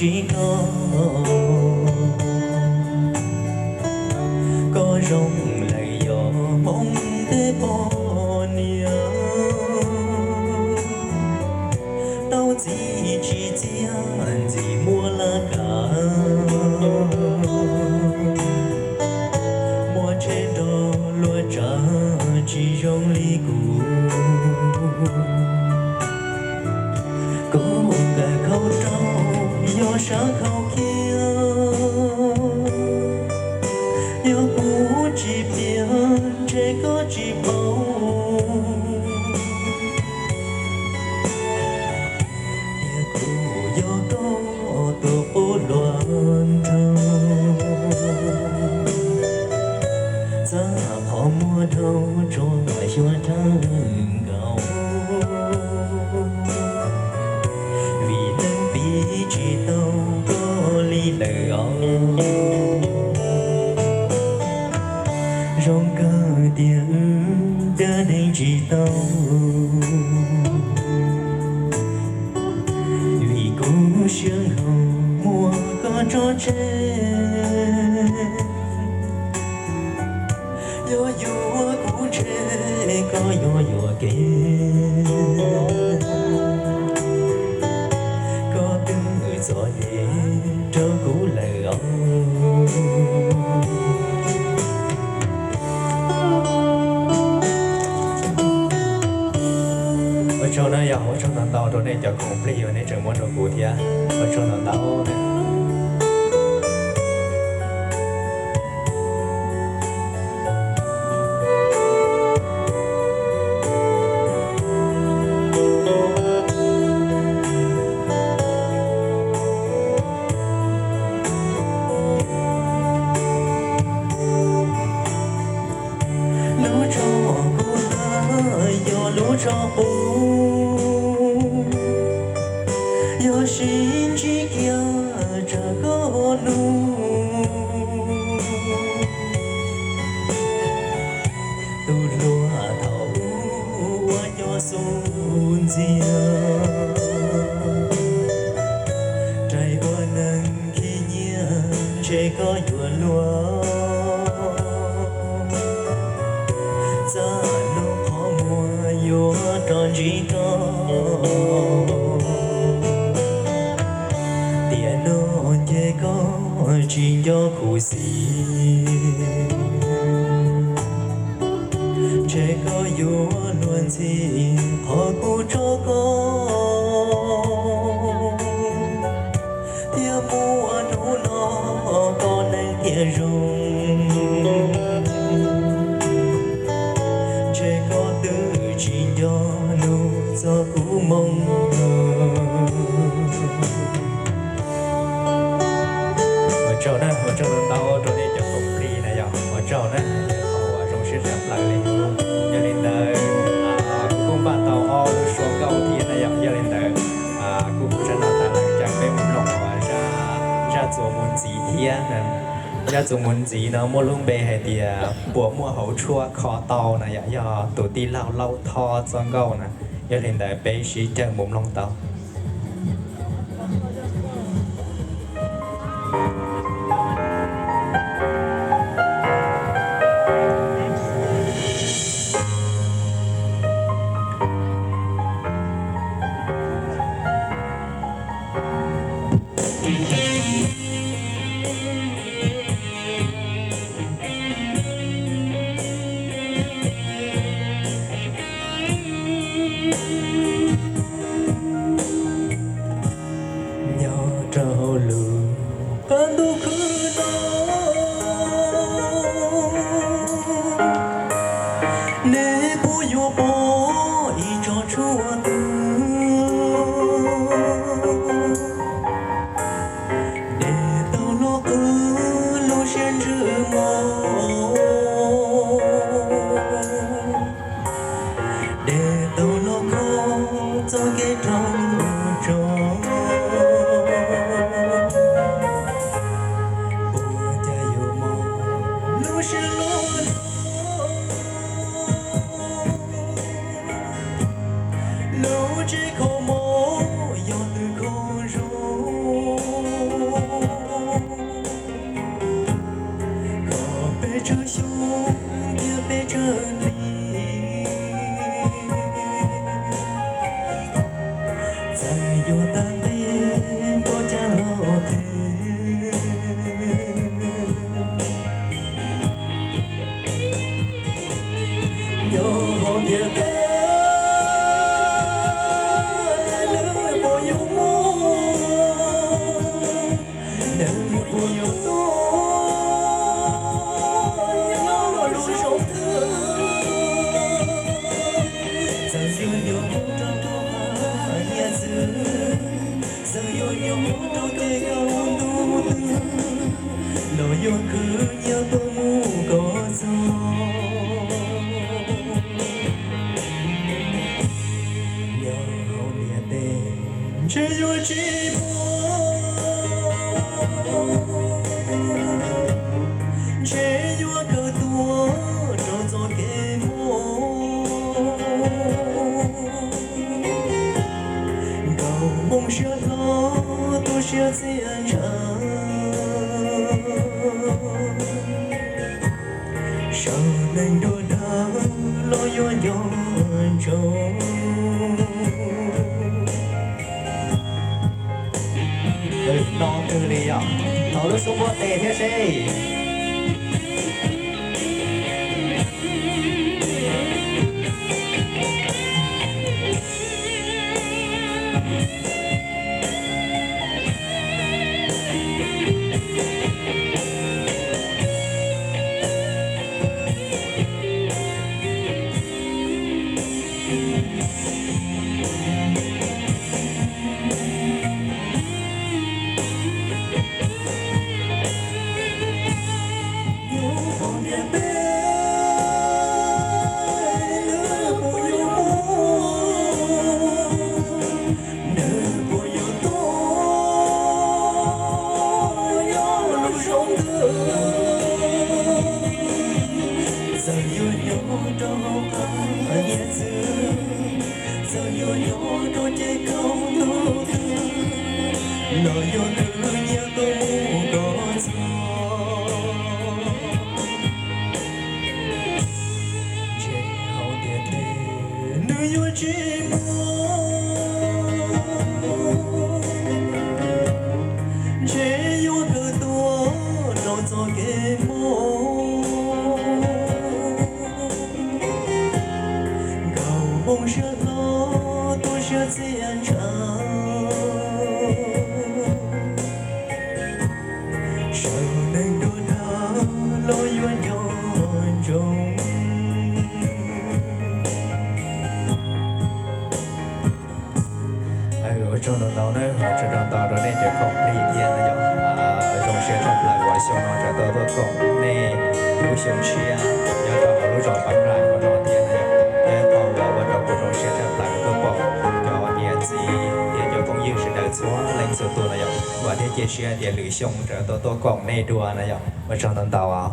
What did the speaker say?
tsis koj, koj zoo lawm yog Hmoob tej poj niam. Tau txiv tsis txiaj ntxim muab laj kam, muab tsheb nrog luag tsav tsis zoo li kuv. Kuv nkawm khau rau yog sab khau khiab, yog kuv tsis piav ntshe koj tsis paub. Tias kuv yog koj tus qub hluas nraug, txaj qhov muag dhau tsuas xyuas thawj nkaus, vim leej txiv tsis tau koj li lawm os. Zoo kawg tias wb caj neeg tsis tau, vim kuv siab nkaus muab koj tso tseg. Yog yuav kuv ntshe koj yuav yuam kev, koj twb txom nyem rau kuv lawm os. Ua tsaug na yog, ua tsaug ntau ntau rau nej cov khoom plig uas nej tseem muab rau kuv thiab, ua tsaug ntau ntau na. Lub tsho kuv hlab yog lub tsho qub, yog sib ntsib kiag tsam koj nug. Tus hluas thaum ub ua cov xub ntxiag, rais ua neeg khib nyiab ntshe koj yuav luag. Txaj lub qhov muag yuav rov ntsib koj, tiam no ntshe koj tsis nco kuv xis. Ntshe koj yuav luag ntxhi qhov kuv tso koj, thiab muaj hnub no koj neeg thiaj zoo. Ntshe koj twb tsis nco lus txog kuv moo. Ua tsaug na, ua tsaug ntau ntau rau nej cov khoom plig na yog, ua tsaug na, ua zoo siab tshaj plaws li. Yog li ntawd, kuv kuj npaj tau ob lub suab nkauj thiab na yog, yog li ntawd, kuv kuj tsav no tas lawm, cas peb mus mloog zaj Txuas Mus Ntxiv thiab. Zaj Txuas Mus Ntxiv no muaj lub npe hais tias Puas Muaj Hauv Tshuaj Kho Tau na yog, yog tus tij laug Lauj Thoj txoj nkauj na. Yog li ntawd peb sib cawg mus mloog tau. Nyob rau hauv lub qab ntuj khwb no, nej puas yuav pom ib tsob tshuaj twg? Dej tau los qw lub siab ntsws mos, dej tau los kho txoj kev raug tso. Ua cas Nws puas yuav tuaj nyob lub zoo twg, txawm yuav nyuam qhuav rau nruab nyiaj txiag, txawm yuav nyuam qhuav rau tej kaum ntuj twg, los yuav khwv nyiaj tuaj mus kom txog. Nyob hauv ntiaj teb ntshe yuav tsis muaj, ntshe yuav kawg tuag rau txoj kev mob. Nkauj Hmoob siab hlob tu siab txiaj ntsha, saib neeg dua dag los yuav nco ntsoov. No twg li yom? Thov lub xub npuab tes thiab seb. Nyob hauv ntiaj teb, nws puas yuav muaj, nws puas yuav tuaj nyob lub zoo twg, txawm yuav nyob rau hauv qab nyiaj txiag, txawm yuav nyob rau ces kaum ntuj twg, los yuav khwv nyiaj tuaj mus kom txog. Ntshe hauv ntiaj teb nws yuav tsis muaj, ntshe yuav kawg tuag rau txoj kev mob. Nkauj Hmoob siab hlob tu siab txiaj ntsha, saib neeg dua dag los yuav nco ntsoov. Ua tsaug ntau ntau na, ua tsaug ntau ntau rau nej cov khoom plig thiab na yom. Zoo siab tshaj plaws uas xyoo no tsam tau tuaj koom nej lub xyoo tshiab nyob rau hauv lub zos Pab Nplais ua no thiab na yom. Thiab thaum uas ua rau kuv zoo siab tshaj plaws tuaj pom cov niam txiv thiab cov phooj ywg sawv daws txhua leej txhua tus na yom. Vam thiab cia siab tias lwm xyoo tsam tau tuaj koom nej dua na yom. Ua tsaug ntau ntau os.